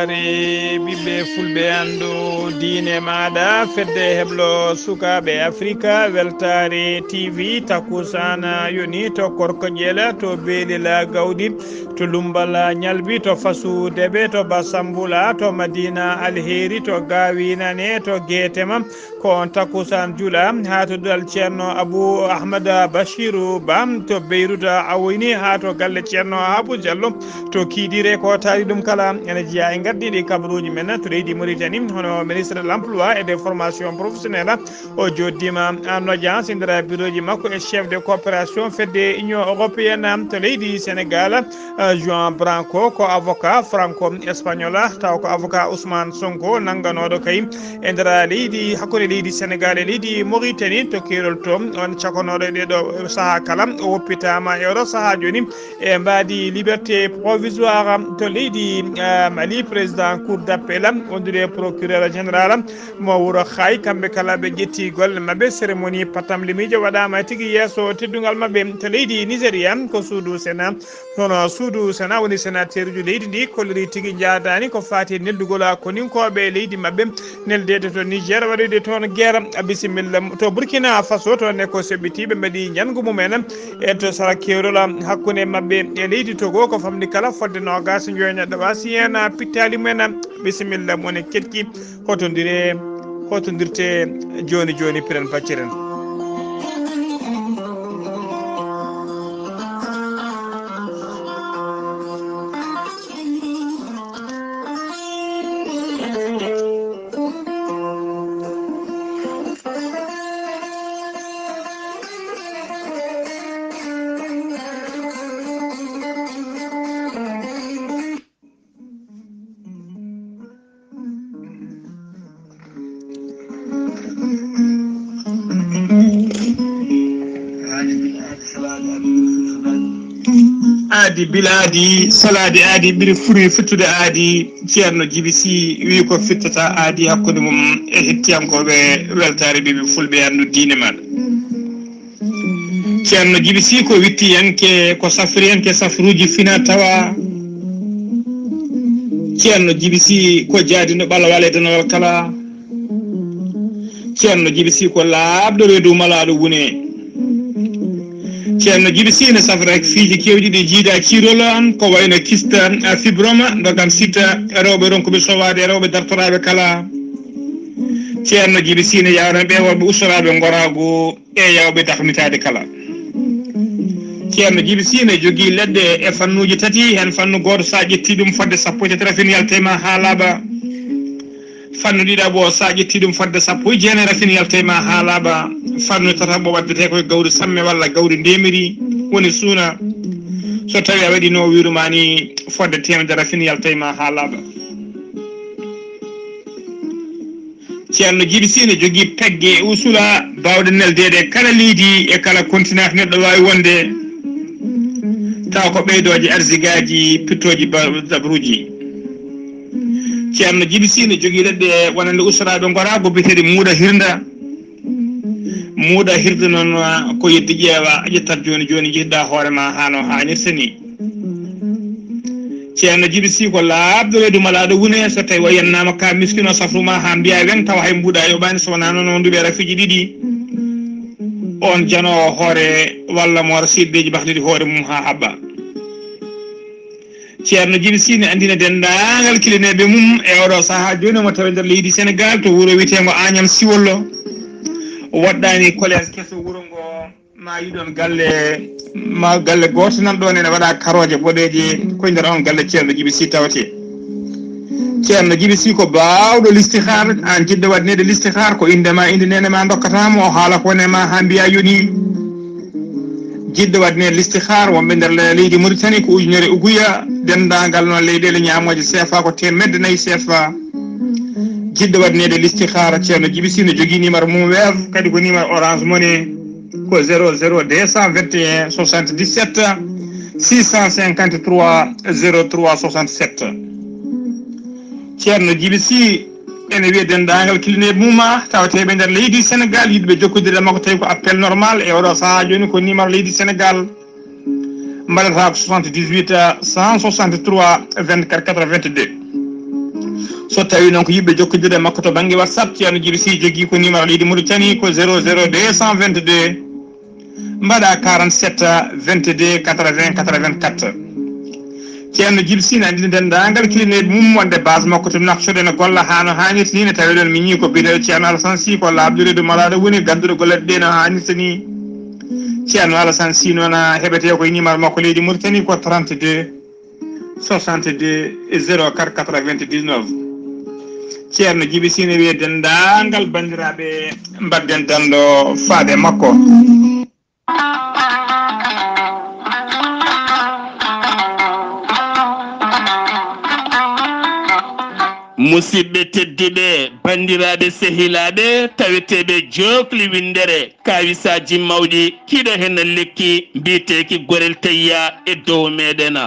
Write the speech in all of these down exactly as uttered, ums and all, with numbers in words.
Are ɓiɓɓe fulɓe anndu diine maaɗa, fedde heblo sukaaɓe Afrika, weltaare T V, takkusaan yoni to Korkoƴel, to Beelel Gawdi, to Lumbal Ñalbi, to Fasu Debe, to Basambula, to Madina Alheri, to Gaawi Nane, to Geetema, ko on takkusaan juula haa to duɗal Ceerno Abu Ahmad Bashiru Ba to Beirut, a woyni haa to galle Ceerno Abu Jallo to Kiidiire. Ko taari ɗum kala ene jeyaa e ngardiiɗi kabaruuji men to leydi Mauritanie, hono ministre de l'emploi et des formations professionnelles. O jooɗdiima en audience e nder birooji makko e chef de coopération fedde Union européenne to leydi Sénégal. Eh, Juan Branco ko avocat franco-espagnol, tawa ko avocat Ousmane Sonko, nannganooɗo kay e nder leydi, hakkunde leydi Sénégal e leydi Mauritanie, to keerol to. On cakonooɗo e ɗeeɗo sahaa kala, o woppitaama e oɗo sahaa jooni e mbaadi liberté provisoire to leydi, eh, Mali. Président cour d'appel, wondude procureur général mo wuro Xaay, kamɓe kala ɓe ƴetti golle maɓɓe. Cérémonie patamlimiijo waɗaama tigi yeeso teddungal maɓɓe to leydi Nigeria, ko suudu Sénat. Hono suudu Sénat woni sénateur uji leydi ndi kolliri tigi njaadaani ko faati e neldugol koninkooɓe leydi maɓɓe, neldeede to Niger, waɗoyde toon guerre. Bisimilla to Burkina Faso, toon ne ko seɓɓitiiɓe mbaɗi njanngu mumen e to sara keerol hakkunde maɓɓe e leydi Togo, ko famɗi kala fodde noogaas njoyo neɗɗo waasi heen pittaali mumen. Bisimilla mo ne keɗki, hotondire, hotondirte jooni jooni, piren pacciren. Aadi bilaadi, salaade aadi, ɓuri furi fittude aadi. Ceerno Jibi Si wi ko fittata aadi hakkunde mum e hettiyankooɓe weltaare ɓiɓɓe fulɓe anndu diine maɗa. Ceerno Jibi Si ko wittiyanke, ko safriyanke safruuji fina tawa. Ceerno Jibi Si ko jaadino ɓalawal e danawal kala. Ceerno Jibi Si ko laaɓɗo reedu malaaɗo wune. Ceerno Jibi Si ne safra fiiji keewɗi ɗi jiida ciirol, ko wayno kista, fibroma, dogan sita, rewɓe ronkuɓe sowaade, rewɓe dartoraaɓe kala. Ceerno Jibi Si ne yawna ɓe worɓe ustoraaɓe ngoraagu e yawɓe dahmitaade kala. Ceerno Jibi Si ne jogii leɗɗe e fannuuji tati, heen fannu gooto so a ƴettii ɗum fodde sappo e tati rafin yalta e ma haa laaɓa. Fannu ɗiɗaɓo so a ƴettii ɗum fodde sappo e jeenayi rafin yalta e ma haa laaɓa. Fannu tataɓo waddetee ko e gawri samme walla gawri ndemiri woni suuna. So tawii a waɗii no o wiiru ma ni fodde teemedere rafin yalta e ma haa laaɓa. Ceerno Jibi Si ne jogii pegge e usula baawɗe neldeede e kala leydi e kala kontinent neɗɗo waawi wonde, tawa ko ɓeydooje arsigaaji, pittooji ba-, dabruuji. Ceerno Jibi Si ne jogii leɗɗe wonande ustoraaɓe ngoraagu biyeteeɗe muuɗa hirnda. Muuɗa hirde noon ko yedde ƴeewa, a ƴettat jooni jooni, njehdaa hoore ma haa no haanirta ni. Ceerno Jibi Si ko laaɓɗo reedu malaaɗo wune, so tawi o yennaama ka miskino safru ma haa mbiya weŋ, tawa hay mbuuɗa yoɓaani, so wonaa noon o nduɓe rafiiji ɗiɗi. On janoowo hoore walla mo wara seeɗi deeƴi bahliɗi hoore mum haa haɓɓa. Ceerno Jibi Si ne anndina denndaangal kilineeɓe mum e oɗo sahaa jooni omo tawi nder leydi Senegaal to wuro wiyeteengo Agnam Siwollo. Waɗɗaani kolees keso wuro ngo, ma yiɗon galle, ma galle gooto nan ɗoon ene waɗa karooje boɗeeje, koye nder on galle Ceerno Jibi Si tawetee. Ceerno Jibi Si ko baawɗo listihaar, aan jiɗɗo waɗneede listihaar ko innde ma, innde neene ma ndokkata mo, o haala ko woni e ma haa mbiya yoni. Jiɗɗo waɗneede listihaar wonɓe nder le-, leydi Mauritanie ko ujunere uguya, denndaangal noon leyɗeele ñaamooje C F A ko teemedde nayi C F A. Jiɗɗo waɗneede listihaara Ceerno Jibi Si no jogii numéro mum Wave, kadi ko numéro Orange Money ko zéro zéro deux cent vingt et un soixante-dix-sept six cent cinquante-trois zéro trois soixante-sept. Ceerno Jibi Si ene wiya denndaangal kilineeɓe mum a tawateeɓe nder leydi Senegaal yiɗɓe jokkondirde makko tawi ko appel normal e oɗo sahaa jooni ko numéro leydi Senegaal. Mbaɗata ko soixante-dix-huit cent soixante-trois vingt-quatre quatre-vingt-deux. So tawii noon ko yiɗɓe jokkondirde e makko to bannge WhatsApp, Ceerno Jibi Sih jogii ko numéro leydi Mauritanie ko zéro zéro deux cent vingt-deux, mbaɗa quarante-sept vingt-deux quatre-vingts quatre-vingt-quatre. Ceerno Jibi Sih ne anndina denndaangal kilineeɓe mum wonde base makko to Nouakchott ene golla haa no haanirta nii, ne tawee ɗoon miñii ko biyeteeɗo Ceerno Alassane Sih, ko laaɓɗo reedu malaaɗo woni gannduɗo golle ɗe no haanirta nii. Ceerno Alassane Sih noon heɓetee ko e numéro makko leydi Mauritanie ko trente-deux soixante-deux zéro quatre quatre-vingt-dix-neuf. Ceerno Jibi Sih ne wiye denndaangal banndiraaɓe, mbaɗden danndo faade makko. Musidɓe tedduɓe, banndiraaɓe sehilaaɓe, taweteeɓe jookli winndere, kaawisaaji mawɗi, kiiɗo heen lekki mbiyeteeki Gorel Teyya e dow meeɗen.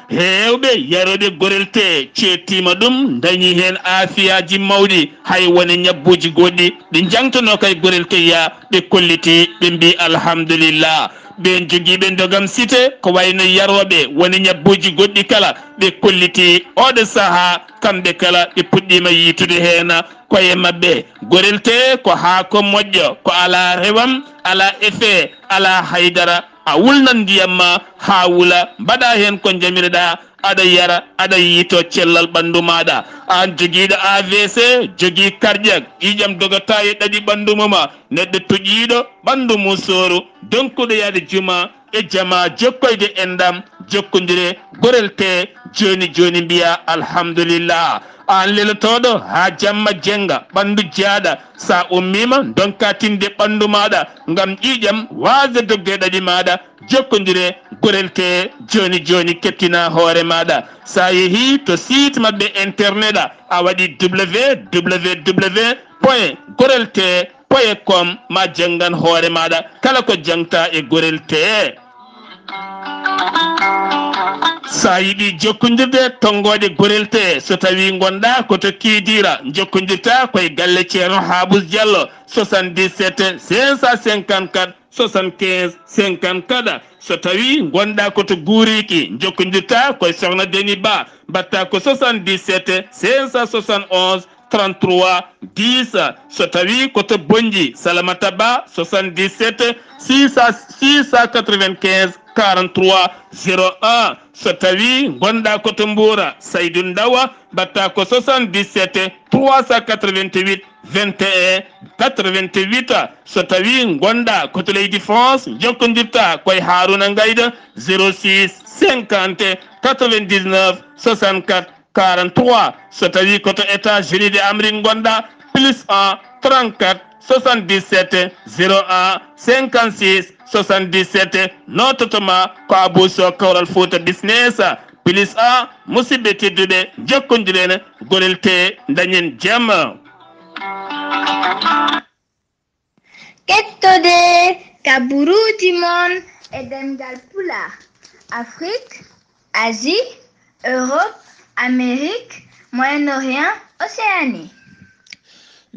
Heewɓe yarooɓe Gorel Tee ceettiima ɗum, ndañi heen aafiyaaji mawɗi, hay wone ñabbuuji goɗɗi ɗi njangtonoo kay Gorel Teyya, ɓe kolliti, ɓe mbii alhamdulillah. Ɓeen jogiiɓe ndogam site ko wayno yarooɓe wone ñabbuuji goɗɗi kala, ɓe kolliti. Ooɗo sahaa kamɓe kala ɓe puɗɗiima yiitude heen koye maɓɓe. Gorel Tee ko haako moƴƴo, ko alaa rewam, alaa effet, alaa haydara. A wulnan ndiyam ma haa wula, mbaɗa heen ko njamiroɗaa, aɗa yara, aɗa yiito cellal ɓanndu maaɗa. Aan jogiiɗo A V C, jogii cardiaque, ƴiiƴam dogata e ɗaɗi ɓanndu mum, neɗɗo tuƴiiɗo ɓanndu mum sooru, donkuɗo yaade juma e jama, jokkoyde enɗam, jokkondire, Gorel Tee, jooni jooni mbiya alhamdulillah. Aan lelotooɗo haa jamma jennga, ɓanndu jaaɗa, sa ummiima ndonka tinde ɓanndu maaɗa ngam ƴiiƴam waasde dogde e ɗaɗi maaɗa, jokkondire, Gorel Tee, jooni jooni kettina hoore maaɗa. Sa yehii to site maɓɓe internet, a waɗi www point gorel tee point com, ma janngan hoore maaɗa kala ko jangta e Gorel Tee. Sa yiɗi jokkondirde tonngoode Gorel Tee, so tawii ngonɗaa ko to Kidira, jokkondirta koye galle Ceerno Haabus Jallo, soixante-dix-sept cinq cent cinquante-quatre soixante-quinze cinquante-quatre. So tawii ngonɗaa ko to Guuriki, jokkondirta koye Sokhna Deni Ba, mbaɗta ko soixante-dix-sept cinq cent soixante et onze trente-trois dix. So tawii ko to Bonnji, Salamata Ba, soixante-dix-sept six cent, six cent quatre-vingt-quinze quarante-trois zéro un. So tawii ngonɗaa ko to Mbuura, Saydu Ndawa, mbaɗta ko soixante-dix-sept trois cent quatre-vingt-huit vingt et un quatre-vingt-huit. So tawii ngonɗaa ko to leydi France, jokkondirta koye Haaruna Ngayda, zéro six cinquante quatre-vingt-dix-neuf soixante-quatre quarante-trois. So tawii ko to États-Unis d'Amérique ngonɗaa, plus un trente-quatre soixante-dix-sept zéro un cinquante-six soixante-dix-sept, nototo ma ko Abou Sow, Kawral Fouta Business. Plus un, musidɓe tedduɓe, jokkondiren, Gorel Tee, dañen jam. Kettode kaburuuji mon e ɗemngal Pulaar, Afrik, Asie, Europe, Amérique, Moyen-Orient, Océanie.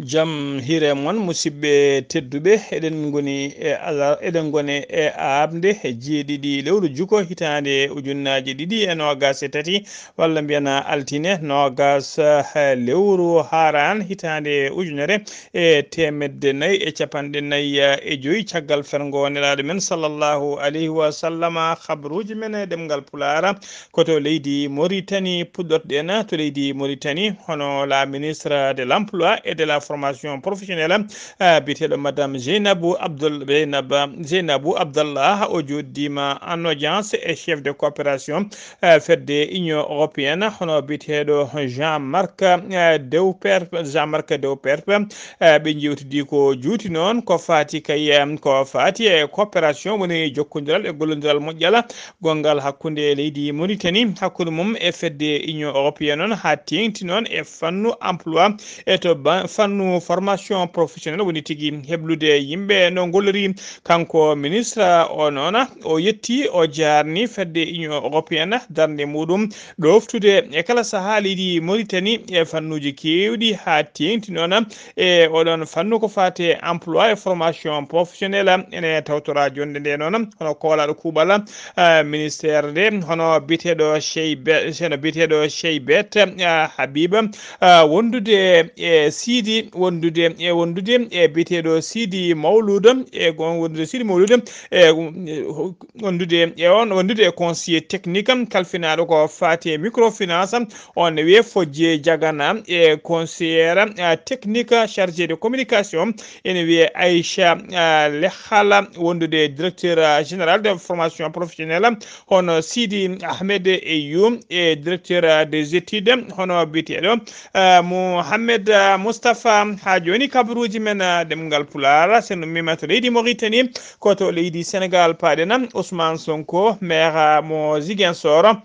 Jam hiire mon, musidɓe tedduɓe, eɗen ngoni e ala-, eɗen ngoni e aaɓnde jeeɗiɗi lewru juko hitaande ujunnaaji ɗiɗi e noogaas e tati, walla mbiyen altine noogaas, eh, lewru haaraan hitaande ujunere e teemedde nayi e capanɗe nayi e joyi caggal ferngo Nelaaɗo men sallallahu alayhi wa sallama. Habruuji men e ɗemngal Pulaar ko to leydi Moritani puɗɗorɗen, to leydi Moritani, hono la ministre de l'Emploi et de la Formation Professionnelle, eh, biyeteeɗo Madame Jeynabou Abdoul-, Jeynaba-, Jeynabou Abdallah, o jooɗiima en audience e chef de coopération, eh, fedde Union Européenne, hono biyeteeɗo Jean-Marc, eh, Dewper-, Jean-Marc Dewperpe. Eh, ɓe njeewtidi ko juuti noon, ko faati kay, em, ko faati e coopération, woni jokkondiral e gollondiral moƴƴal gonngal hakkunde leydi Moritani, hakkunde mum e fedde Union Européenne noon, haa teeŋti noon e fannu emploi, e to ba-, fannu Formation professionnelle woni tigi heblude yimɓe no ngollori. Kanko ministre o noona, o yetti, o jaarni fedde Union européenne darnde muɗum ɗoftude e kala sahaa leydi Mauritanie e fannuuji keewɗi haa teeŋti noona e oɗon fannu ko faati emploi e formation professionnelle. Ene tawtora jonnde nde noona hono koolaaɗo kuuɓal, ah, ministère nde, hono biyeteeɗo Cheybe-, hono biyeteeɗo Cheybet, ah, Habib, ah, wondude e Sidi, wondude e, wondude e biyeteeɗo Sidi Mawluda, e gon-, wondude Sidi Mawluda, e, um, wondude e on, wondude e conseiller technique kalfinaaɗo ko faati e microfinance, on ne wiyee Fodje Diagana, e conseillère, ah, technique chargée de communication, ene wiyee Aïcha, ah, Lehala, wondude directeur, ah, général de formation professionnelle, hono Sidi Ahmed Eyou, e directeur, ah, des études, hono biyeteeɗo, ah, Mohamed, ah, Moustapha. Haa jooni kabaruuji men, ah, ɗemngal Pulaar, so en ummiima to leydi Mauritanie, ko to leydi Sénégal paaɗen, Ousmane Sonko, maire, ah, mo Ziguinchor,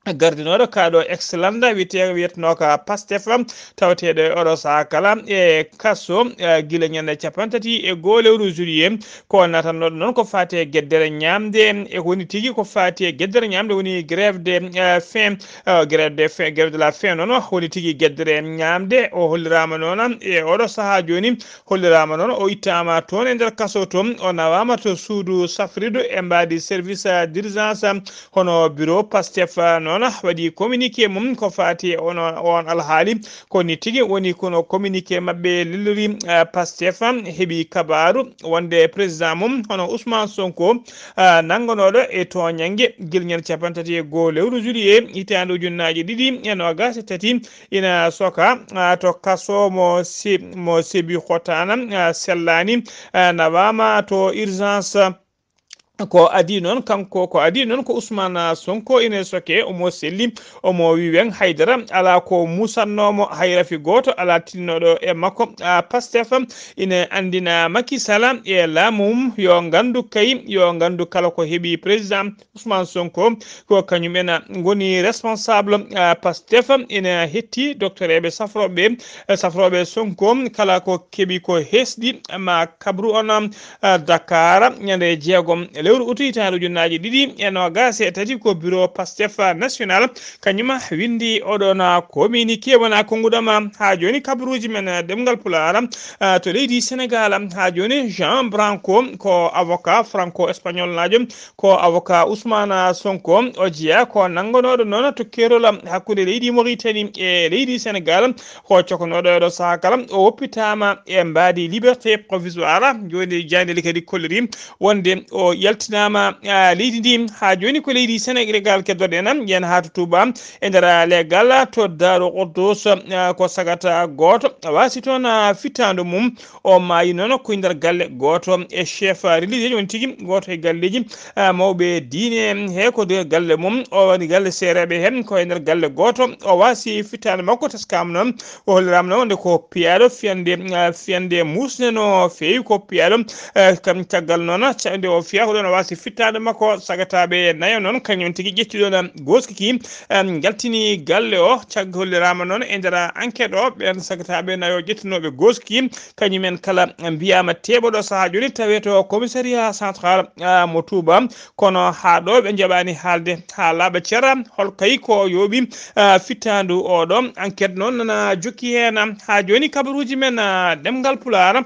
gardinooɗo kaaɗo ex-lannda wiyetee-, wiyetenooka Pastef, taweteeɗo e oɗo sahaa kala e kaso, eh, gila ñande cappanɗe tati e goo lewru juillet. Ko naatannooɗo noon ko faati e geddere ñaamde, e ko woni tigi ko faati e geddere ñaamde woni grève de, eh, faim, eh, grève de faim, grève de la faim noon woni tigi geddere ñaamde. O holliraama noon e oɗo sahaa jooni, holliraama noon o ittaama toon e nder kaso toon, o nawaama to suudu safrirdu e mbaadi service d'urgence. Hono bureau Pastef noon waɗi communiqué mum ko faati e on, on alhaali. Ko ni tigi woni kono communiqué maɓɓe lellori, ah, Pastef heɓi kabaaru wonde président mum hono Ousmane Sonko, ah, nanngonooɗo e tooñannge gila ñande cappanɗe tati e goo lewru juillet hitaande ujunnaaje ɗiɗi e noogaas e tati ina soka, ah, to kaso mo Se-, mo Sébikotane, ah, sellaani, ah, nawaama to urgence. Ko adii noon, kanko ko adii noon ko Ousmane Sonko ina soke, omo selli, omo wi wen haydara, alaa ko musannoomo, hay rafi gooto alaa tinnooɗo e makko. Ah, Pastef ina anndina Macky Sall e laamu mum yo nganndu kay, yo nganndu kala ko heɓi président Ousmane Sonko, ko kañum en ngoni responsable, ah, Pastef ina hetti doktoreeɓe safrooɓe, eh, safrooɓe Sonko, kala ko keɓi ko hesɗi, ma kabru on, ah, Dakar, ñande jeegom lewru utu hitaande ujunnaaje ɗiɗi e noogaas e tati ko bureau Pastef national, kañum winndi oɗon communiqué wona konnguɗo ma. Haa jooni kabaruuji men ɗemngal Pulaar, ah, to leydi Sénégal, haa jooni Jean Branco ko avocat franco-espagnolnaajo, ko avocat Ousmane Sonko, o jeyaa ko nanngonooɗo noon to keerol hakkunde leydi Mauritanie e leydi Sénégal, ko cokanooɗo e oɗo sahaa kala. O woppitaama e mbaadi liberté provisoire, jooni jaayndeeji kadi kolliri wonde o yaltinaama, ah, leydi ndi. Haa jooni ko leydi Sénégal keddoɗen, yen haa to Touba e nder leegal to Daaru Quddus, ah, ko sagata gooto waasi toon, ah, fittaandu mum. O maayi noon ko e nder galle gooto e chef religieux woni tigi gooto e galleeji, ah, mawɓe diine he ko nder galle mum. O woni galle seereeɓe heen ko e nder galle gooto. O waasi fittaandu makko, teskaama noon, o holliraama noon wonde ko piyaaɗo fiyande, ah, fiyande muusde no feewi, ko piyaaɗo, ah, kam caggal noon ca-, nde o fiyaa ko ɗoon o waasi fittaandu makko. Sagataaɓe nayo noon kañum tigi ƴetti ɗoon, ah, gooski ki, ah, njaltini galle o. Caggal holliraama noon e nder enquête o, ɓeen sagataaɓe nayo ƴettunooɓe gooski kañumen kala mbiyaama teeɓoɗo sahaa jooni tawe to commissariat central, ah, mo Touba, kono haa ɗo ɓe njaɓaani haalde haa laaɓa cera hol kay ko yooɓi, ah, fittaandu oɗo. Enquête noon nana jokki heen haa jooni kabaruuji men, ah, ɗemngal Pulaar.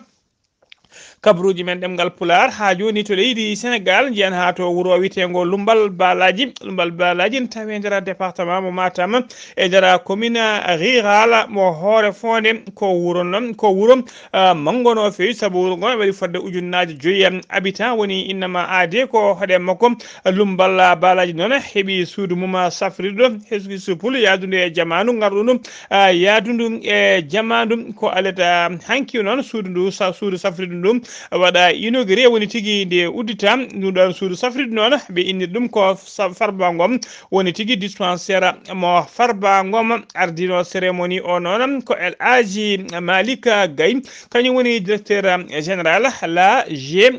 Kabaruuji men ɗemngal Pulaar haa jooni to leydi Sénégal, njiyan haa to wuro wiyeteengo Lumbal Baalaaji. Lumbal Baalaaji ene tawee nder département mo Matam, e nder commune rurale mo Hoore Foonde. Ko wuro noon, ko wuro, ah, manngo no feewi, sabu wuro ngo waɗi fodde ujunnaaje joyi habitant woni innama aade. Ko hoɗe makko Lumbal Baalaaji noon heɓi suudu mum safrirɗo, heski supul yaadundu e jamaanu ngarɗundu, ah, yaadundu e jamaanu. Ko aleta hanki noon suudu ndu sa-, suudu safrirdu ndu waɗa inauguré woni tigi nde uddita. Nduɗon suudu safrirdu noon, ɓe innir ɗum ko sa-, Farba Ngom, woni tigi dispensaire mo Farba Ngom. Ardino cérémonie o noon ko El Hadji Malick Gaye, kañum woni directeur général la G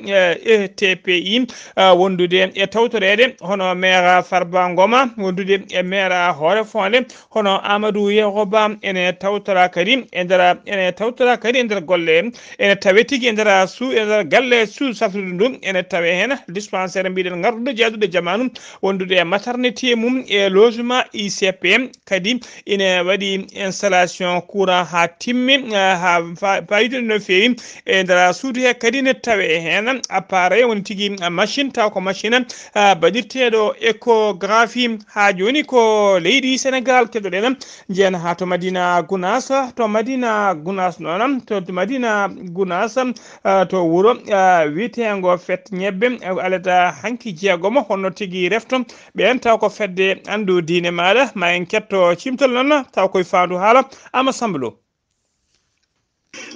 E T P I, eh, wondude e tawtoreede hono maire Farba Ngom, wondude e maire Hoore Fonde, hono Amadou Yero Ba ene tawtora kadi e nder, ene tawtora kadi e nder golle, ene tawe tigi e nder su-, e nder galle suudu safrirdu ndu, ene tawe heen dispensaire mbiɗen ngardude jaadude jamaanu, wondude e maternité mum e logement I C P, kadi ene waɗi installation courant haa timmi, eh, haa fa-, fayida no feewi. E nder suudu he kadi ne tawe heen appareil woni tigi machine, taw ko machine, ah, baɗirteeɗo échographie. Haa jooni ko leydi Sénégal keɗoɗen. Njiyen haa to Madina Gounass, to Madina Gounass noon, to Madina Gounass, ah, to wuro, ah, wiyeteengo Fet Ñebbe, ah, alata hanki jeegomo, honno tigi refto ɓeen, taw ko fedde anndu diine maaɗa, ma en ketto cimtol noon, taw koye faandu haala, Ama Samba Lo.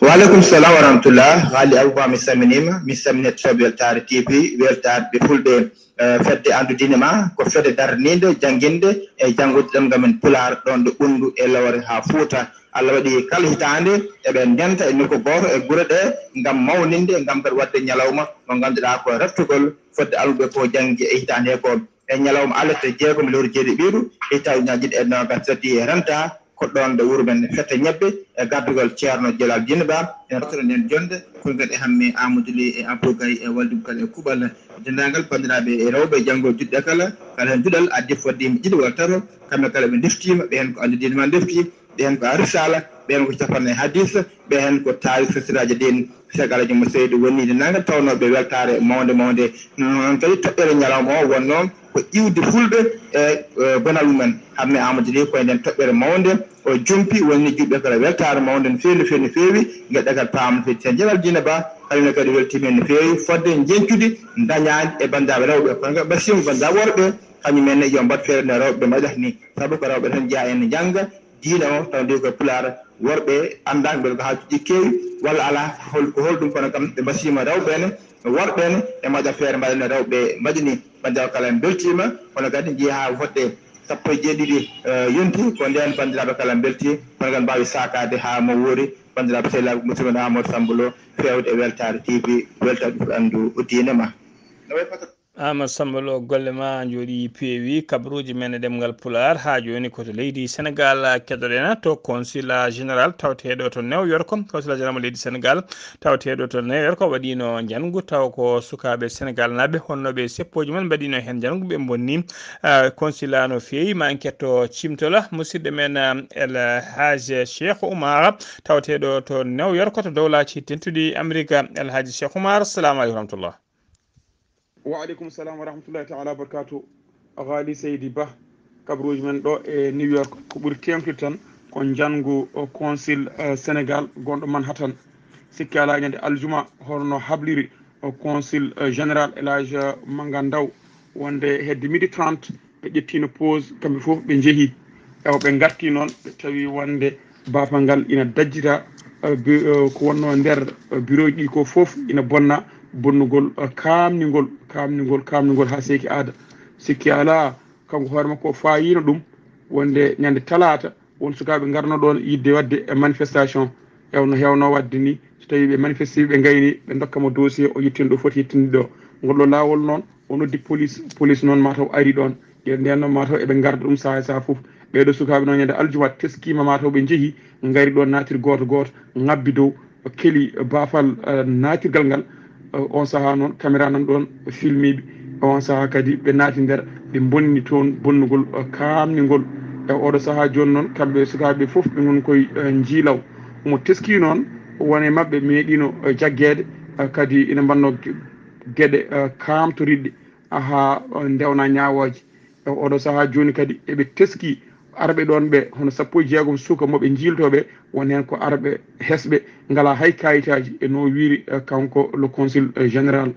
Wa aleykum salam wa rahmatullah. Haali Abouba, mi salminiima. Mi salmini heɗotooɓe Weltaare T V, Weltaare ɓe Fulɓe, eh, fedde anndu diine ma, ko fedde daraniinde, jannginde e janngude ɗemngal men Pulaar, ɗoon ɗo Ɓunndu e Lowre haa Fuuta. Allah waɗi kala hitaande eɓe ndenta e nokku gooto e gure ɗe ngam mawninde, ngam kadi waɗde ñalawma mo ngannduɗaa ko reftugol fodde almuɓe ko janngi e hitaande he ko e ñalawma alet jeegom lewru jeeɗiɗiru hitaande ujunaaji ɗiɗi e noogas tati e renta. Ko ɗoon ɗo wuro men Fette Ñebbe e gardugol Ceerno Jalal Diine Ba. En rotoro nden jonde, ko ngati e hamme Amadou Ly e Abdou Gaye e Waldou Kane e kuuɓal denndaangal banndiraaɓe e rewɓe janngo juɗɗe kala, kala heen duɗal addi fodde yimɓe ɗiɗi walla tato, kamɓe kala ɓe ndeftiima, ɓe heen ko anndu diine ma ndefti, ɓe heen ko a risala, ɓe heen ko capanɗe hadis, ɓe heen ko tawi sesiraji din. Cheikh Alaji Mo Seydi woni nanga tawnooɓe weltaare mawnde mawnde. Noon kadi toɓɓere ñalawma o wonno ko iwde fulɓe e, e, bonal mumen. Hamme Amadou Ly koye nden toɓɓere mawnde o jumpi, woni juɓɓe kala weltaare mawnde no feewi, no feewi, no feewi. Ngeɗɗa kadi paam no feewi. Sen Jalal Diine Ba, kañum ne kadi weltiima no feewi fodde njeñcudi dañaandi e banndiraaɓe rewɓe. Kono kadi mbasiyum banndiraaɓe worɓe, kañum en ne yo mbaɗ feere no rewɓe mbaɗata ni. Sabu ko rewɓe tan jeyaa en njannga diine o, taw nde ko Pulaar, worɓe anndaaka mbele ko haaltuɗi keewi walla alaa, hol-, ko holɗum, kono kam ɓe mbasiima rewɓe ne, worɓe ne, ɓe mbaɗa feere mbaɗa no rewɓe mbaɗi ni. Banndiraaɓe kala en mbeltiima, kono kadi njiyaa haa fodde sappo e jeeɗiɗi, eh, yonti, ko ndeen banndiraaɓe kala mbelti, kono kadi mbaawi saakaade haa mo wuuri, banndiraaɓe sehilaaɓe musidɓe men Amadou Samba Lo, feewde e Weltaare T V, weltaare ɗum anndu diine ma. Amadou Samba Lo, golle ma njooɗii peewi, kabaruuji men e ɗemngal Pulaar. Haa jooni ko to leydi Senegaal keɗoɗen, to consulat général tawteeɗo to New York, consulat général mo leydi Senegaal tawteeɗo to New York waɗiino njanngu, taw ko sukaaɓe Senegaal naaɓe, honno ɓe seppooji men mbaɗiino heen njanngu, ɓe mbonni, ah, consulat no feewi. Ma en ketto cimtola musidɗo men, ah, El Hadj Cheikh Oumar tawteeɗo to New York to Dowlaaji Dentuɗi Amerik. El Hadj Cheikh Oumar, assalamu aleykum wa rahmatullah. Wa aleykum salam wa rahmatullahi taala wa barakatuh. Ghali Seydi Ba, kabaruuji men ɗo e New York, ko ɓuri teeŋtude tan ko njanngu, o, consul, eh, Senegaal gonɗo Manhattan. Sikki alaa, ñande aljuma, hono no habliri, o, consul, eh, général El Hadj Manga Ndaw, wonde hedde midi trente, ɓe ƴettiino pause, kamɓe fof ɓe njehi. Ewa, ɓe ngarti noon, ɓe tawi wonde baafal ngal ina dajjita, eh, bi-, eh, ko wonnoo nder, eh, bureau ji ɗi ko fof ina bonna, bonnugol, eh, kaamningol, kaamningol, kaamningol haa seeki aada. Sikki alaa, kanko hoore makko o faayiino ɗum, wonde ñande talaata, won sukaaɓe ngarno ɗoon yiɗde waɗde e manifestation. Ewa, no heewno waɗde ni, so tawii ɓe manifesti, ɓe ngayni, ɓe ndokka mo dossier, o yettin ɗo foti yettinde ɗo. Ngol ɗo laawol noon, o noddi police, police noon mataw ari ɗoon. Ɓe ndeen noon mataw eɓe ngarda ɗum sahaa e sahaa fof. Ɓee ɗo sukaaɓe noon ñande aljuma teskiima mataw ɓe njehi, ngari ɗoon naatiri gooto gooto, ŋabbi dow, keli baafal, eh, naatirgal ngal. Eh, on sahaa noon caméra nan ɗoon filmiiɓe. On sahaa kadi ɓe naati nder, ɓe bonni toon bonnugol, eh, kaamningol. E oɗo sahaa jooni noon, kamɓe sukaaɓe fof ɓe ngoni koye, eh, njiilaw. Omo teskii noon, won e maɓɓe meeɗiino, eh, jaggeede, eh, kadi ina mbaɗnoo ge-, geɗe, eh, kaamtoriɗɗe, haa, eh, ndewna ñaawooje. E oɗo sahaa jooni kadi eɓe teskii arɓe ɗoon ɓe, hono sappo e jeegom suka mo ɓe njiiltoo ɓe, won heen ko arɓe hesɓe, ngalaa hay kaayitaaji e no o wiyri, eh, kanko le consul, eh, général.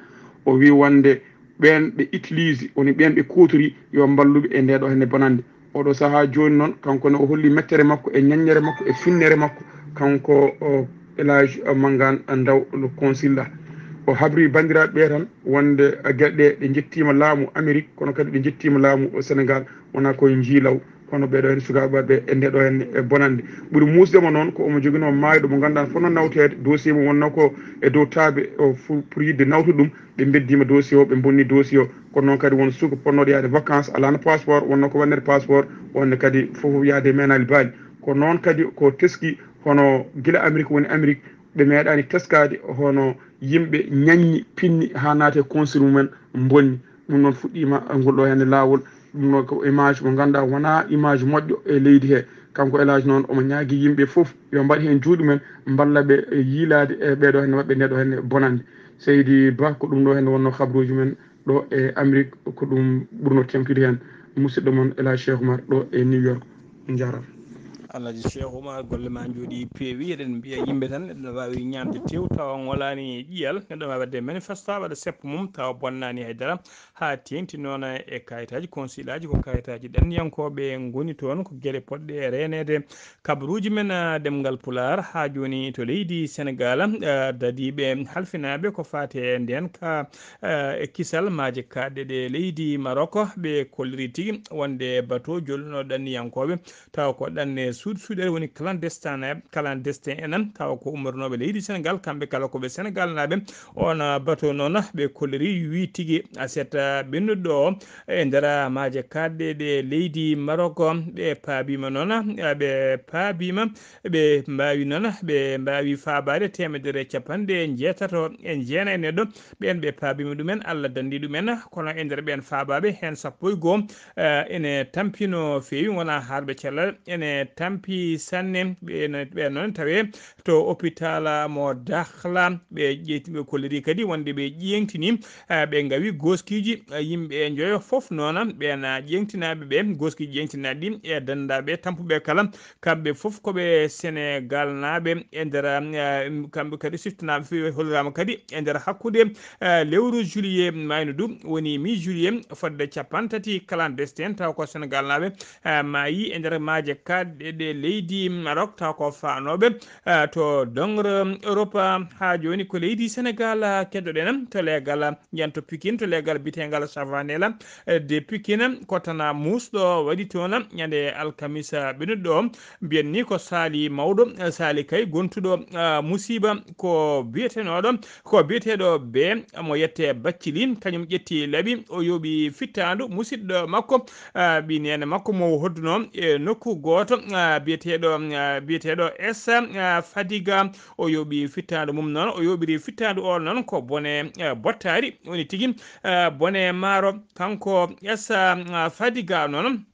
O wii wonde ɓeen ɓe utilise, woni ɓeen ɓe kuutori, yo mballu ɓe e ndee ɗoo hannde bonannde. Oɗo sahaa jooni noon, kanko ne o holli mettere makko e ñaññere makko e finnere makko, kanko o El Hadj Mangane Ndaw, le consulat. O habri banndiraaɓe ɓe tan wonde geɗe ɗe, ɗe njettiima laamu Amérique, kono kadi ɗe njettiima laamu Sénégal. Wonaa koye njiilaw, kono ɓeeɗo heen sukaaɓe ɓe e ndeɗo heen e bonannde. Ɓuri muusde mo noon ko omo joginoo maayɗo mo ngannduɗaa fotnoo nawteede, dossier mum wonnoo ko e dow taabe, o fu-, pour yiɗde nawtude ɗum, ɓe mbeddiima dossier o, ɓe mbonni dossier o. Kono noon kadi won suka potnooɗo yaade vacances, alaano passeport, wonnoo ko waɗneede passeport, wonde kadi fof yaade meenaali baali. Ko noon kadi ko teski, hono gila Amérique woni Amérique, ɓe meeɗaani teskaade hono yimɓe ñaññi, pinni haa naati e consul mumen, mbonni. Ɗum noon fuɗɗiima e ngol ɗo hannde laawol. Ɗum noon ko image mo ngannduɗaa wonaa image moƴƴo e leydi he. Kanko El Hadj noon omo ñaagii yimɓe fof yo mbaɗ heen juuɗe mum, mballa ɓe e yiilaade e ɓeeɗo hannde maɓɓe ndeɗo hannde bonannde. Seydi Ba, ko ɗum ɗo hannde wonnoo habruuji men ɗo e Amérique, ko ɗum ɓurnoo teeŋtude heen. Musidɗo mon El Hadj Cheikh Oumar ɗo e New York. On njaaraama. Alhaji Cheikh Oumar, golle ma njooɗi peewi. Eɗen mbiya yimɓe tan, neɗɗo no waawi ñaamde tew tawa ngolaani ƴiyal. Neɗɗo waawi waɗde manifesta, waɗa seppo mum tawa bonnaani hay dara. Haa teeŋti noon e kayitaaji, consulaaji, ko kayitaaji ɗanniyankooɓe ngoni toon, ko geɗe potɗe reeneede. Kabaruuji men, ah, ɗemngal Pulaar haa jooni to leydi Senegaal, ah, dadiiɓe halfinaaɓe ko faati e ndeen ka, ah, e kisal maaje kaaɗɗe ɗe leydi Marok, ɓe kolliri tigi wonde bato jolnuɗo ɗanniyankooɓe, tawa ko ɗanne suuɗ-, suuɗere woni clandestin, clandestin en, tawa ko ummotonooɓe leydi Senegaal, kamɓe kala ko ɓe Senegaalnaaɓe. On, ah, bato noon ɓe kolliri, wi tigi aset, ah, ɓennuɗo o e nder maaje kaaɗɗe ɗe leydi Marok, ɓe paabiima noon, ah, ɓe paabiima, ɓe mbaawi noon, ɓe mbaawi faabaade teemedere e capanɗe njeetato e jeenayi neɗɗo. Ɓeen ɓe paabiima ɗumen, Allah danndi ɗumen, kono e nder ɓeen faabaaɓe heen sappo e goo, eh, ene tampi no feewi, ngonaa haalɓe cellal, ene tampi sanne. Ɓe no, ɓeen noon tawe to hôpital mo Dakhla, ɓe ƴeyti, ɓe kolliri kadi wonde ɓe ƴeeŋtini, eh, ɓe ngawi gooskiiji, eh, yimɓe njoyo fof noon, ɓeen, ah, ƴeeŋtinaaɓe ɓe, gooskiiji ƴeeŋtinaaɗi ɗi e danndaaɓe tampuɓe kala, kamɓe fof ko ɓe Senegaalnaaɓe e nder, ah, kamɓe kadi siftanaaɓe feewi holliraama kadi e nder hakkunde, ah, lewru juillet maayno du, woni mi juillet, fodde capanɗe tati clandestin, taw ko Senegaalnaaɓe, ah, maayi e nder maaje kaaɗɗe ɗe leydi Maroc, taw ko faanooɓe, ah, to doŋre Europe. Haa jooni ko leydi Senegaal, ah, keddoɗen to leegal Njanto Pikine to leegal biyeteengal Savanela, eh, de Pikine, ko tan muusɗo waɗi toon ñande alkamisa ɓennuɗo o. Mbiyen ni ko Saali mawɗo, eh, Saali kay gontuɗo, ah, musiba ko biyetenooɗo, ko biyeteeɗo be mo yette Baccili, kañum ƴetti laɓi, o yooɓi fittaandu musidɗo makko, ah, ɓii neene makko mo hoddunoo e nokku gooto, ah, biyeteeɗo, ah, biyeteeɗo Essa, ah, Fadiga. O yooɓi fittaandu mum noon, o yooɓiri fittaandu o noon ko bone, eh, bottaari, woni tigi, eh, bone maaro. Kanko Essa, ah, Fadiga noon,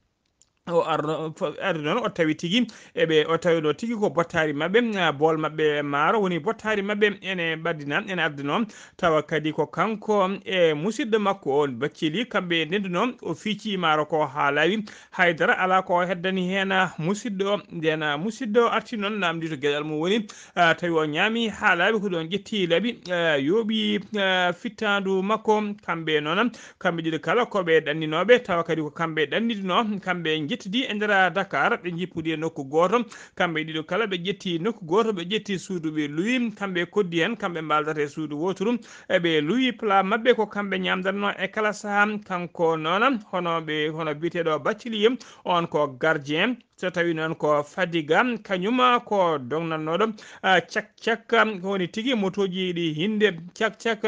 o arno, fo-, ari noon, o tawi tigi, e ɓe, o tawino tigi ko bottaari maɓɓe, ah, bool maɓɓe maaro, woni bottaari maɓɓe ene ɓaddina, ene adduno, tawa kadi ko kanko e musidɗo makko o Baccili, kamɓe ndendunoo, o fiici maaro ko haa laawi, haydara alaa ko heddani heen, ah, musidɗo o. Ndeen, ah, musidɗo o arti noon, naamndi to geɗal mum woni, ah, tawi o ñaami haa laaɓi, ko ɗoon ƴetti laɓi, ah, yooɓi, ah, fittaandu makko. Kamɓe noon, kamɓe ɗiɗo kala ko ɓe ɗanninooɓe, tawa kadi ko kamɓe ɗannidunoo, kamɓe njettidi e nder Dakar, ɓe njippodi e nokku gooto. Kamɓe ɗiɗo kala ɓe ƴetti nokku gooto, ɓe ƴetti suudu ɓe luwi, kamɓe koddi heen, kamɓe mbaaldata e suudu wooturu. Eɓe luwi plat maɓɓe ko kamɓe ñaamdatnoo e kala sahaa. Kanko noon, hono ɓe, hono biyeteeɗo Baccili, on ko gardien. So tawi noon ko Fadiga, kañum ko dognannooɗo, ah, cak cak, ko woni tigi motooji ɗi hinde cak cak.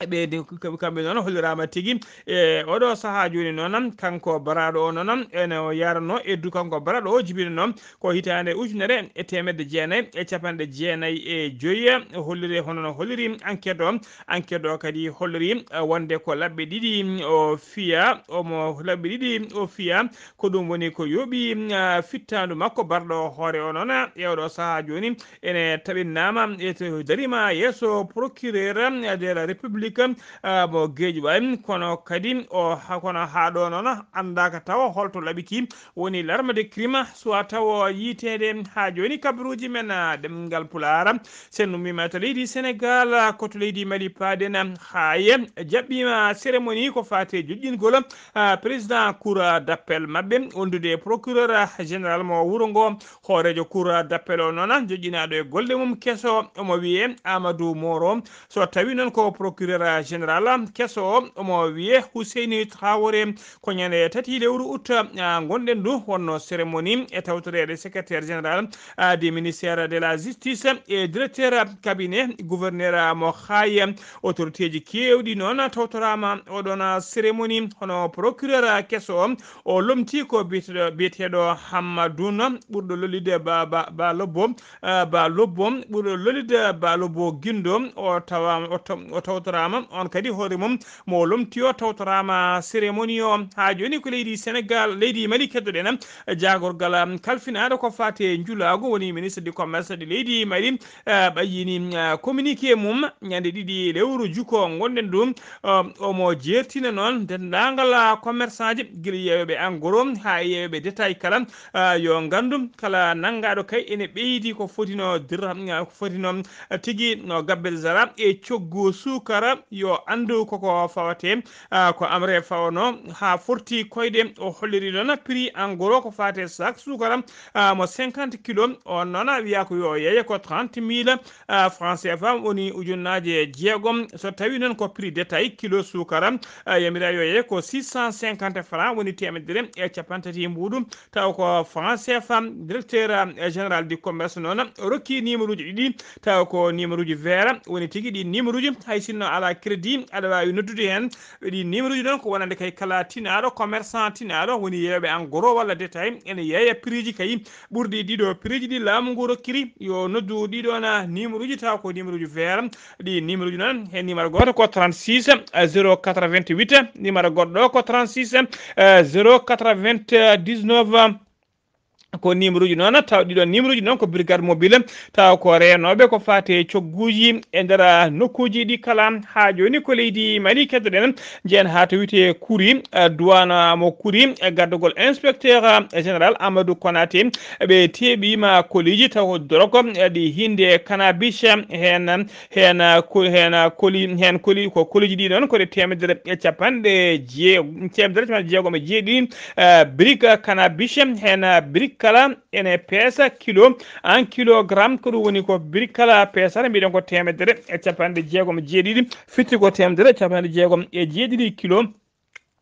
Ɓe de-, kamɓe noon holliraama tigi e oɗo sahaa jooni noon, kanko baraaɗo o noon ene o yaranoo e du-, kanko baraaɗo o jibinanoo ko hitaande ujunere e teemedde jeenayi e capanɗe jeenayi e joyi. Holliri hono no holliri enquête o. Enquête o kadi holliri, eh, wonde ko laɓɓe ɗiɗi o fiya, omo laɓɓe ɗiɗi o fiya. Ko ɗum woni ko yooɓi, ah, fittaandu makko barɗo hoore o noon, e oɗo sahaa jooni ene taɓinnaama e to dariima yeeso procureur de la République. République, ah, mo Guédiawaye, kono kadi o ha-, kono haa ɗo noon anndaaka tawa holto labiki, woni l'arme de crime, soit tawa yiiteede haa jooni kabaruuji men, ah, ɗemngal Pulaar. Sen ummiima to leydi Sénégal, ah, ko to leydi Mali paaɗen, ah, haa ye jaɓɓiima cérémonie ko faati e joƴƴingol, ah, président cour d'appel maɓɓe, wondude e procureur, ah, général mo wuro ngo, hooreejo cour d'appel o noon, joƴƴinaaɗo e golle mum keso, omo wiyee Amadou Moro. So tawi noon ko procureur général keso o, omo wiyee Husseini Traoré. Ko ñande tati lewru août, ah, ngonɗen ndu, wonno cérémonie e tawtoreede secrétaire général, ah, du ministère de la justice e directeur cabinet gouverneur mo Xaay. Autorité ji keewɗi noon tawtoraama oɗon cérémonie, hono procureur keso o, o lomti ko biyeteɗo, biyeteɗo Hammadoun, ɓurɗo lollude Ba, Ba, Ba Lobbo, ah, Ba Lobbo, ɓurɗo lollude Ba Lobbo Gindo, o tawa, o taw-, o tawtoraama, on kadi hoore mum mo lomti o tawtoraama cérémonie o. Haa jooni ko leydi Sénégal, leydi Mali keddoɗen, jaagorgal, um, kalfinaaɗo ko faati e njulaagu, woni ministre du commerce de leydi Mali, ah, ɓayyini, ah, communiqué mum ñande ɗiɗi lewru juko ngonɗen ɗum, um, omo jeertina noon denndaangal, ah, commerçant ji, gila yeeyooɓe en gros haa e yeeyooɓe détail kala, ah, yo nganndu kala nanngaaɗo kay ene ɓeydi ko fotino dirham, ah, ko fotino, ah, tigi no gabbel zara e coggu suukara, yo anndu koko fawate, ah, ko amre fawano haa forti koyɗe. O holliri noon prix en gros ko faate sac suukara, ah, mo cinquante kilo. On noon wiya ko yo yeeye ko trente mille, ah, francs C F A, woni ujunnaaje jeegom. So tawi noon ko prix détail kilo suukara, ah, yamira yo yeeye ko six cent cinquante francs, woni teemedere e capanɗe tati mbuuɗu. Taw ko franc C F A, directeur, eh, général du commerce noon rokki numéro uji ɗiɗi, taw ko numéro uji vert, woni tigi ɗi numéro uji, hay sinno ala crédit, aɗa waawi noddude heen. Ɗi numéro uji noon ko wonande kay kala tinaaɗo, commerçant tinaaɗo, woni yeeyooɓe en gros walla détail, ene yeeya prix ji kay ɓurɗi ɗiɗo prix ji ɗi laamu ngu rokkiri, yo noddu ɗiɗo na numéro uji, taw ko numéro uji vert, ɗi numéro uji noon, heen numéro gooto ko trente-six, eh, zéro quatre-vingt-huit, numéro goɗɗo ko trente-six, eh, zéro quatre-vingt-dix-neuf, ko numéro uji noon, taw ɗiɗo numéro uji noon ko brigade mobile, taw ko reenooɓe ko faati e cogguuji e nder nokkuuji ɗi kala. Haa jooni ko leydi Mali keddoɗen, njehen haa to wiyetee Kuri, eh, duwana mo Kuri, eh, gardagol inspecteur, eh, général Amadou Konaté, ɓe teeɓiima koliji taw drogue, eh, ɗi hinde cannabis, heen, heen, ko, heen, koli, heen koli, ko koliji ɗi noon ko ɗe teemedere e capanɗe jee-, teemedere e capanɗe jeegom e jeeɗiɗi, eh, brique cannabis, heen brique kala ene peesa kilo, en kilogramme, ko ɗum woni ko brique kala peesata, mbiɗen ko teemedere e capanɗe jeegom e jeeɗiɗi, fitti ko teemedere e capanɗe jeegom e jeeɗiɗi kilo.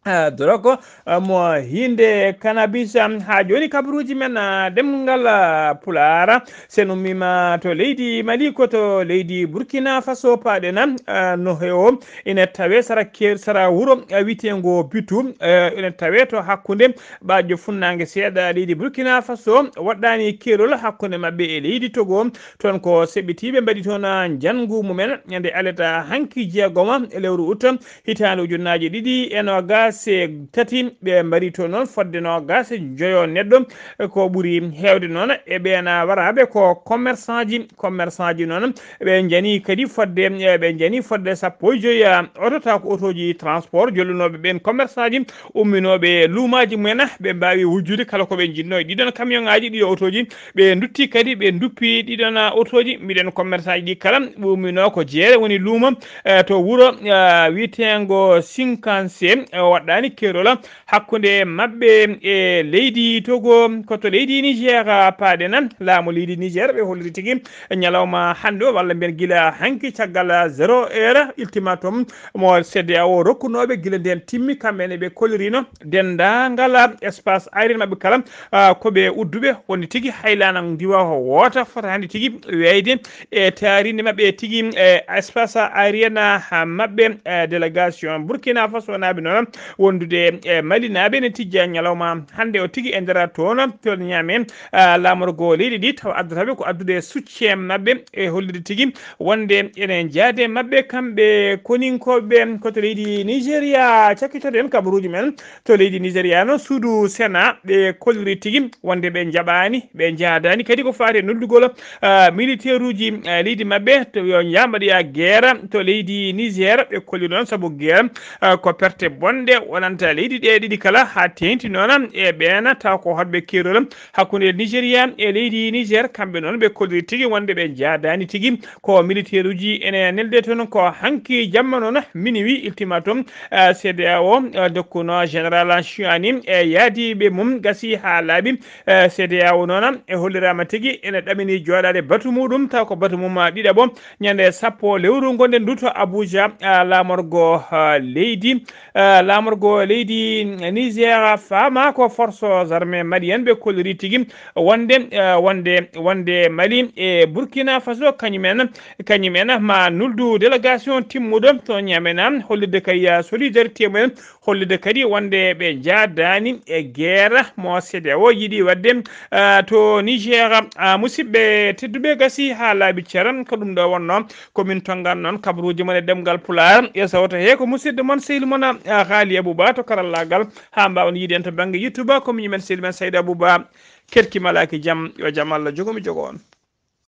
Ah, drogue, ah, mo hinde cannabis, ah, haa jooni kabaruuji men, ah, ɗemngal, ah, Pulaar. Sen ummiima to leydi Mali, ko to leydi Burkina Faso paaɗen, ah, no he o ina tawee sara ke-, sara wuro, ah, wiyeteengo Bitu, eh, ina tawee to hakkunde ɓaajo funnaange seeɗa leydi Burkina Faso, waɗɗaani keerol hakkunde maɓɓe e leydi Togo. Toon ko seɓɓitiiɓe mbaɗi toon, ah, njanngu mumen ñande aleta hanki jeegoma e lewru août, hitaande ujunnaaji ɗiɗi e noogaas e tati, ɓe mbarii toon noon fodde noogaas e njoyo neɗɗo. Ko ɓuri heewde noon e ɓeen waraaɓe ko commerçant ji. Commerçant ji noon, ɓe njanii kadi fodde, ɓe njanii fodde sappo e joyi, ah, oto, taw ko otooji transport, jollinooɓe ɓeen commerçant ji, umminooɓe luumaaji mumen, ɓe mbaawi wujjude kala ko ɓe njiɗnoo e ɗiɗon camion ŋaaji, ɗiɗo otooji. Ɓe ndutti kadi, ɓe nduppi ɗiɗon, ah, otooji. Mbiɗen commerçant ji ɗi kala, ɓe umminoo ko jeere woni luumo, eh, to wuro, ah, wiyeteengo Sinkanse, eh, waɗɗaani keerol hakkunde maɓɓe e leydi Togo. Ko to leydi Niger, ah, paaɗen. Laamu leydi Niger, ɓe holliri tigi ñalawma hannde o, walla mbiyen gila hanki caggal zéro heure, ultimatum mo C D A O rokkunooɓe gila ndeen timmi, kamɓe ne ɓe kollirino denndaangal espace aérien maɓɓe kala, ah, ko ɓe udduɓe, woni tigi haylaana ndiwa woota fotaani tigi weyde e taarinde maɓɓe tigi, e espace aérien, ah, maɓɓe, eh, délégation Burkina Faso naaɓe noon, wondude e Malinaaɓe ene tijja ñalawma hannde o tigi e nder toon to Niamey, ah, laamorgo leydi ndi tawa addataɓe ko addude soutien maɓɓe e hollirde tigi wonde ene jaade maɓɓe kamɓe koninkooɓe ko to leydi Nigeria. Cakkitoɗen kabaruuji men to leydi Nigeria noon suudu Sena ɓe kolliri tigi wonde ɓe njaɓaani, ɓe njaadaani kadi ko faati e noddugol, ah, militeeruuji, ah, leydi maɓɓe to yo njambaɗoya geera to leydi Niger. Ɓe kolli noon sabu geera, ah, ko perte bonɗe wonanta leydi ɗe ɗiɗi kala, haa teeŋti noon e ɓeen taw ko hoɗɓe keerol hakkunde Nigeria e leydi Niger. Kamɓe noon ɓe kolliri tigi wonde ɓe njaadaani tigi ko militeeruuji ene nelde toon ko hanki jamma noon minuit ultimatum, ah, C D A O, ah, dokkuno général Chiani e yaadiiɓe mum gasi haa laaɓi. Eh, C D A O noon e holliraama tigi ene ɗamini jooɗaade batu muɗum taw ko batu mum, ah, ɗiɗaɓo ñande sappo lewru ngonɗen ndu to Abuja, ah, laamorgo, ah, leydi, ah, laamorgo leydi Niger faama ko forces armées maliennes ɓe kolliri tigi wonde, ah, wonde, wonde Mali e Burkina Faso kañumen, kañumen ma nuldu délégation timmuɗo to Niamey na hollirde kay, ah, solidarité mumen hollirde kadi wonde ɓe njaadaani e geera mo C D A O yiɗi waɗde, ah, to Niger. Ah, musidɓe tedduɓe gasi haa laaɓi ceran ko ɗum ɗo wonno ko min tonngan noon kabaruuji mon e ɗemngal Pulaar e sawto he ko musidɗo mon sehil mon, ah, Haali Abouba to karallaagal haa mbaawen yiide en to bannge YouTube ko miñi men sehil men Sayda Abouba. Keɗki malaaki jam yo jam Allah jogo mi jogo on.